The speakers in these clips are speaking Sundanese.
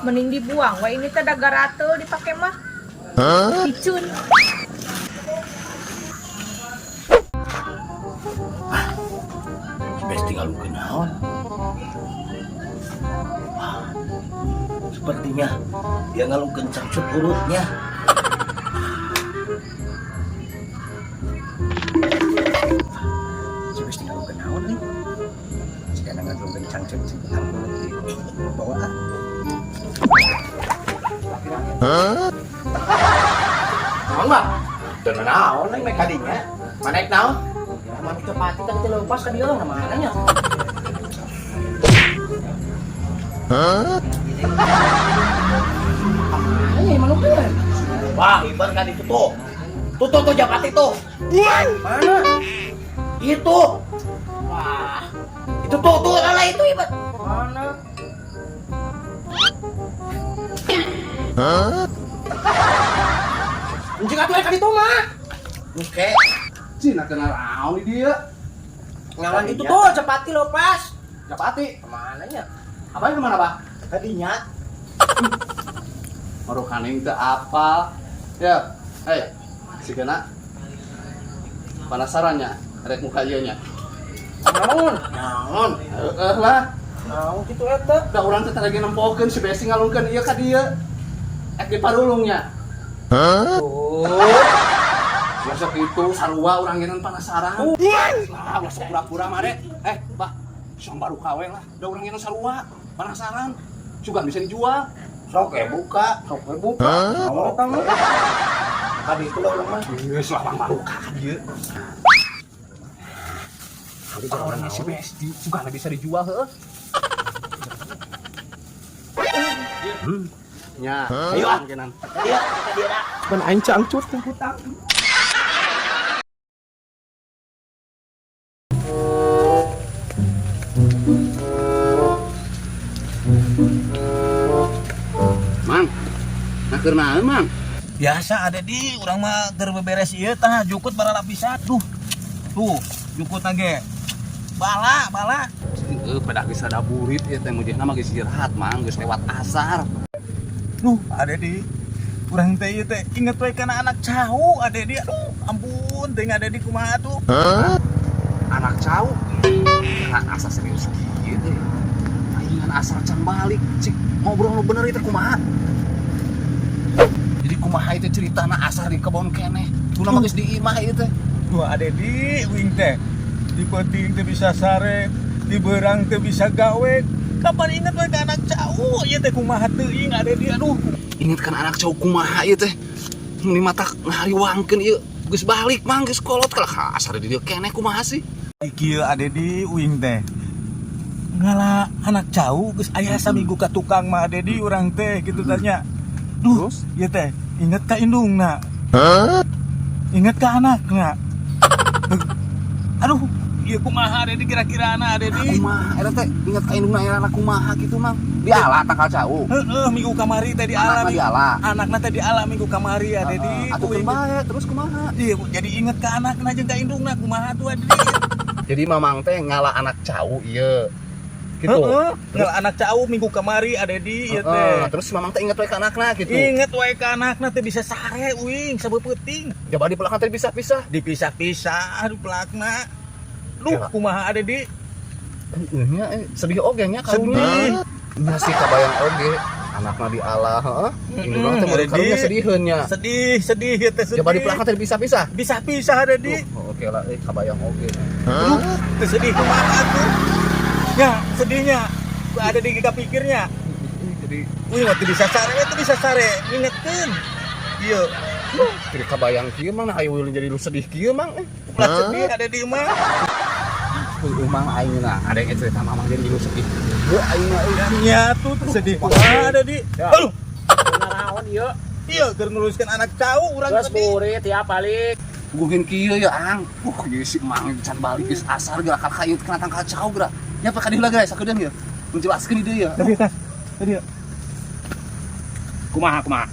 Mending dibuang. Wah, ini teh da garatel dipake mah. Picun. Si Besti ngalungkeun naon? Wah, sepertinya dia ngalungkeun cangcut urutnya. Si Besti ngalungkeun naon nih? Si kana ngalungkeun cangcut urut di bawa ah. Naon, Bang? Teu naon aing mah kadinya. Mana ek naon? Mana cepati tadi teh leupas ka dieu mana nya? Mana nya manuknya? Wah, ibar kan itu tuh. Tuh tuh tuh japati tuh. Mana? Itu. Wah, Itu tuh tuh ala itu ibar. mana? Anjing atuh ka ditu mah. Oke. Cina kenal naon di dia. Ngawan itu tuh cepati lepas. Japati. Kemana nya? Apa yang kemana, Pak? Tadinya Marukaning teu apal. Ya, hey, si kena penasarannya, rek muka ieu nya. Naon? naon? Heeh lah, Naon kitu eta? da urang teh lagi nempokeun si Besi ngalungkeun ieu ka dieu. Ek di parulungnya. Oh. Besok itu sarua urang ngeun penasaran. Lah, ulah sok pura-pura mah deh. Eh, Bah, sok baru kawe lah. Da urang ngeun sarua, penasaran. Juga bisa dijual. Sok ya buka. Sok we buka. Naon eta mah? Tadi itu lah urang mah. Geus lah bang baru ka dieu. Orangnya si Besti juga nggak bisa dijual heuh. Nya, Ayo, ah. mungkinan. Iya, tadi ada. Ban aing cangcut teh hutang. Mang, nah keur naon, Mang? Biasa ada di urang mah keur beberes ieu tah jukut bara lapisan. Duh. Tuh, jukut ge. Bala, bala. Heeh, pedah geus rada burit ieu teh mujehna mah geus istirahat, Mang, geus lewat asar. Duh, ada di urang teh ieu teh inget we kana anak cau ada di. Aduh, ampun, teh ada di kumaha tuh. Anak cau. Anak asa serius kieu teh. Aing asar can balik, cik ngobrol nu bener ieu teh kumaha? Jadi kumaha itu ceritana asar di kebon keneh. Guna mah geus di imah ieu teh. Duh, ada di uing teh. Di peuting teh bisa sare, di beurang teh bisa gawe. Kapan inget we ka anak cau ieu teh kumaha teuing ada di. Aduh, Ingat kan anak cau kumaha ieu teh. Ini mata ngahariwangkeun ieu. Geus balik mang geus kolot kalah asar di dieu keneh kumaha sih? kieu ada di uing teh. Ngala anak cau geus aya saminggu ka tukang mah ada di urang teh gitu tanya. Duh, Terus? ieu teh inget ka indungna. Inget ka anakna. Aduh, ieu kumaha ada di kira-kira anak ada di. Kumaha eta teh inget ka indungna era kumaha kitu mang. Diala tangkal cau. Heeh, minggu kamari teh diala. Anakna diala. Anakna teh diala minggu kamari ada di. Atuh Uing. keun bae terus kumaha? Iya, jadi inget ka anakna jeung ka indungna kumaha tuh ada di. Jadi mamang teh ngala anak cau ieu. Gitu. Heeh, ngala anak cau minggu kamari ada di ieu teh. Heeh, terus mamang teh inget we ka anakna gitu. Inget wae ka anakna teh bisa sare uing sabeupeting. Coba di belakang teh pisah-pisah. Dipisah-pisah aduh pelakna. Duh, Kela. kumaha ada di. Heeh nya sedih oge nya karunya. Sedih. Nya sih kabayang oge anakna diala heeh. Indungna teh Ada baru karunya di. sediheun nya. Sedih, sedih ieu teh sedih. Coba di belakang teh dipisah-pisah. Pisah-pisah ada di. Duh, oke lah kabayang oge. Duh, teh sedih kumaha tuh. Ya, sedihnya. Ada di pikirnya. Jadi Wih, waktu bisa sare, itu bisa sare. Ingetkeun. Iya, jadi kabayang kieu mang nah ayo jadi lu sedih kieu mang eh. ulah sedih ada di mah. Heueuh mang aing nah ada yang cerita mamang jadi lu sedih. Heuh aing mah euy. Nya tuh tuh sedih. Kumaha ada di. Aduh, Naon ieu? iya keur nguruskeun anak cau urang Geus sedih. burit ya balik. Guguhin kieu ya ang. Ieu si mang can balik geus asar geura ka ieu kena tangkal cau geura. Nya pa kadieu lah guys, sakedeung ieu. Menjelaskeun ieu ya. Tadi tas. Tadi. Kumaha kumaha?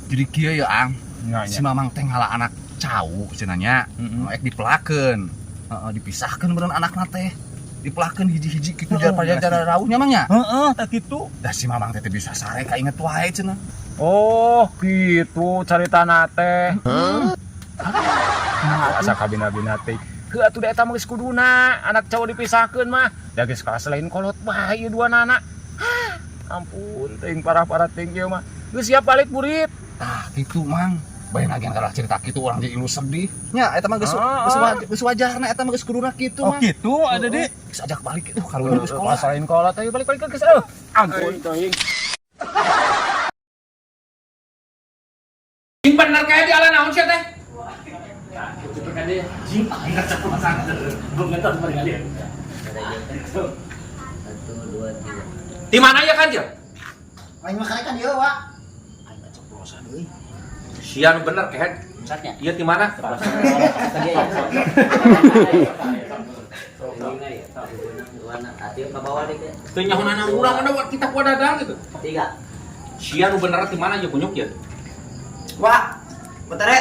Jadi kieu ya ang. Nya, Si mamang teh ngala anak cau cenah nya. Ek dipelakeun. Heeh, dipisahkeun beureun anakna teh. Dipelakeun hiji-hiji kitu pada jarak rauhnya mang nya. Heeh, tak kitu. Da si Mamang teh teu bisa sare kainget wae cenah. Oh, gitu caritana teh. Asa kabina-bina teh. Heuh atuh da eta mah geus kuduna, anak cowok dipisahkeun mah. Da geus kalah selain kolot bae ieu dua nana. Hah, ampun teuing parah-parah teuing ieu mah. Geus siap balik burit. Tah kitu mang. Bayang lagi kalau cerita kitu urang jadi ilu sedih. Nya eta mah geus Ah, geus ah. geus wajarna eta mah geus kuduna kitu Oh mang. kitu ada di. Geus ajak balik itu karunya geus sekolah. Selain kolot ayo balik-balik geus eueuh. Ampun teuing. Sing bener kayak di ala naon sih teh? Di mana ya kancil? Aing mah karek kan ieu, Wak. Aing keceplosan euy. Sia nu bener kehed. Iya di mana? Teu nyahonan urang mana buat kita kuat dadang gitu. Tiga. Sia nu bener di mana ya kunyuk ya? Wak, bentar.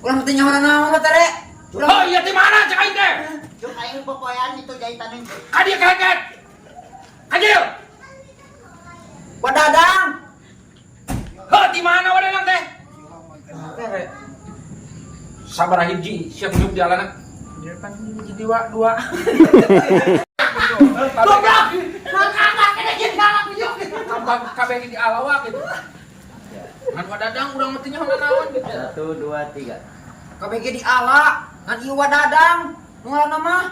Urang teh nyaho naon bentar. Urang Oh iya di mana cek aing teh? Cuk aing popoean itu jahitan itu. Ka dieu kehed. Kancil. Wa Dadang. Heuh di mana wa dadang teh? Sabar hiji sia kunyuk di alana. Jadi wa dua. Goblok! Kabeh di alawa gitu. Ngan wa dadang urang mah teu nyaho naon gitu. 1, 2, 3. KBG di ala, ngan ieu wa Dadang. Nu ngaranna mah.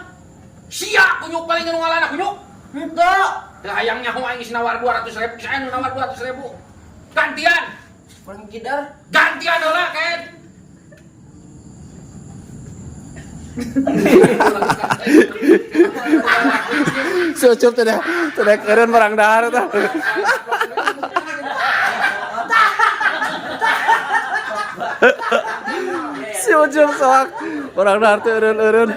Sia kunyuk paling nu ngalana kunyuk. Henteu. Teu hayang nyaho aing geus nawar 200 ribu, saya nu nawar 200 ribu. Gantian, Urang kidar. Gantian heula ken. Sucup teh teh keureun barang dahar tah. Si Ucup soak barang dahar teh eureun-eureun.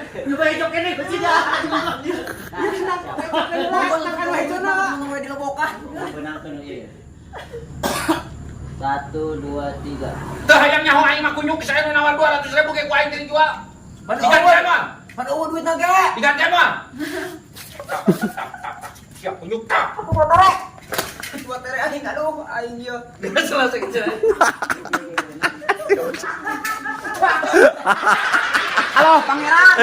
Benang tuh iya. 1, 2, 3. Teu hayang nyaho aing mah kunyuk saya nu nawar 200 ribu ge ku aing teu dijual. Digantian mah. Pan eueuh duitna ge. Digantian mah. Siap kunyuk tak. Dua tere. Dua tere aing aduh aing ieu. Selesai. Halo pangeran.